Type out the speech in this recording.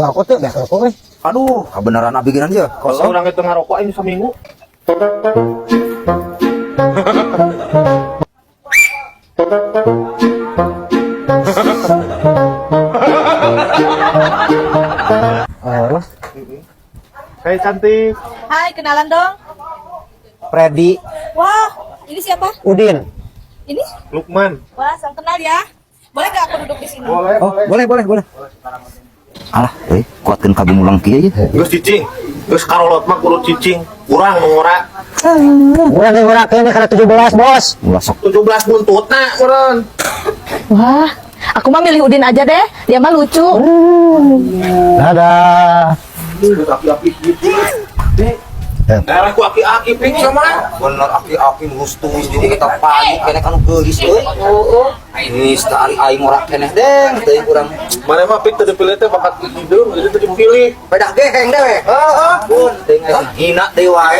Ngarokok tuh, biasa rokok euy. Aduh, kebenaran abi geunan ya. Kalau Kosong. orang itu ngarokok aing seminggu. Terus Hai cantik. Hai, kenalan dong. Freddy. Wah, ini siapa? Udin. Ini? Lukman. Wah, salam kenal ya. Boleh nggak aku duduk di sini? Boleh, Oh, boleh, boleh, boleh. Alah, euy, kuatkeun ka gumulang kieu ye. Geus cicing. Geus karolot mah kudu cicing. Urang nu ngora. Urang ge ngora keneh kana 17, Bos. Ulah sok 17 buntutna meureun. Wah, aku mah milih Udin aja deh. Dia mah lucu. Dadah. Geus aki-aki gitu. Daerah ku aki-aki ping sama. Bener aki-aki ngustus jadi kita payu keneh kanu geulis euy. Heeh. Geus teh ari aing ngora keneh deng teuing urang. Mana mah pik teu dipilih teh bakat hideung jadi teu dipilih. Pedah geheng dewek. Heeh. Pun teuing aing hina deui wae.